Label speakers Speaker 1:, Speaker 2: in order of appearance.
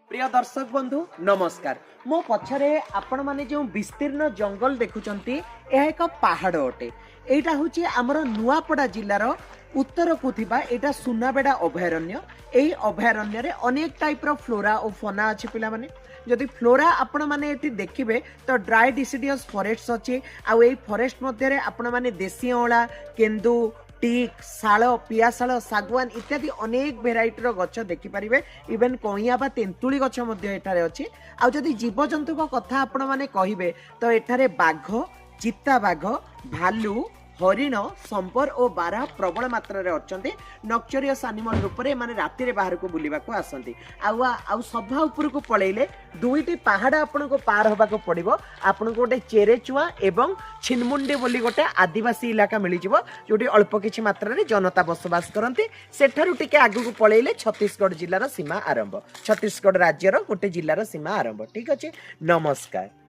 Speaker 1: ପ୍ରିୟ ଦର୍ଶକ ବନ୍ଧୁ, ନମସ୍କାର। ମୋ ପଛରେ ଆପଣମାନେ ଯେଉଁ ବିସ୍ତୀର୍ଣ୍ଣ ଜଙ୍ଗଲ ଦେଖୁଛନ୍ତି, ଏହା ଏକ ପାହାଡ଼ ଅଟେ। ଏଇଟା ହେଉଛି ଆମର ନୂଆପଡ଼ା ଜିଲ୍ଲାର ଉତ୍ତରକୁ ଥିବା ଏଇଟା ସୁନାବେଡ଼ା ଅଭୟାରଣ୍ୟ। ଏହି ଅଭୟାରଣ୍ୟରେ ଅନେକ ଟାଇପ୍ର ଫ୍ଲୋରା ଓ ଫନା ଅଛି। ପିଲାମାନେ, ଯଦି ଫ୍ଲୋରା ଆପଣମାନେ ଏଠି ଦେଖିବେ ତ ଡ୍ରାଏ ଡିସିଡିୟସ୍ ଫରେଷ୍ଟ ଅଛି। ଆଉ ଏଇ ଫରେଷ୍ଟ ମଧ୍ୟରେ ଆପଣମାନେ ଦେଶୀ ଅଁଳା, କେନ୍ଦୁ, ଟିକ୍, ଶାଳ, ପିଆଶାଳ, ଶାଗୁଆନ ଇତ୍ୟାଦି ଅନେକ ଭେରାଇଟିର ଗଛ ଦେଖିପାରିବେ। ଇଭେନ୍ କଇଁଆ ବା ତେନ୍ତୁଳି ଗଛ ମଧ୍ୟ ଏଠାରେ ଅଛି। ଆଉ ଯଦି ଜୀବଜନ୍ତୁଙ୍କ କଥା ଆପଣମାନେ କହିବେ ତ ଏଠାରେ ବାଘ, ଚିତାବାଘ, ଭାଲୁ, ହରିଣ, ସମ୍ବର ଓ ବାରାହା ପ୍ରବଳ ମାତ୍ରାରେ ଅଛନ୍ତି। ନକ୍ଚରିୟସ୍ ଆନିମଲ ରୂପରେ ଏମାନେ ରାତିରେ ବାହାରକୁ ବୁଲିବାକୁ ଆସନ୍ତି। ଆଉ ସଭା ଉପରକୁ ପଳେଇଲେ ଦୁଇଟି ପାହାଡ଼ ଆପଣଙ୍କୁ ପାର ହେବାକୁ ପଡ଼ିବ। ଆପଣଙ୍କୁ ଗୋଟେ ଚେରେଚୁଆ ଏବଂ ଛିନମୁଣ୍ଡି ବୋଲି ଗୋଟେ ଆଦିବାସୀ ଇଲାକା ମିଳିଯିବ, ଯୋଉଠି ଅଳ୍ପ କିଛି ମାତ୍ରାରେ ଜନତା ବସବାସ କରନ୍ତି। ସେଠାରୁ ଟିକେ ଆଗକୁ ପଳେଇଲେ ଛତିଶଗଡ଼ ଜିଲ୍ଲାର ସୀମା ଆରମ୍ଭ, ଛତିଶଗଡ଼ ରାଜ୍ୟର ଗୋଟେ ଜିଲ୍ଲାର ସୀମା ଆରମ୍ଭ। ଠିକ ଅଛି, ନମସ୍କାର।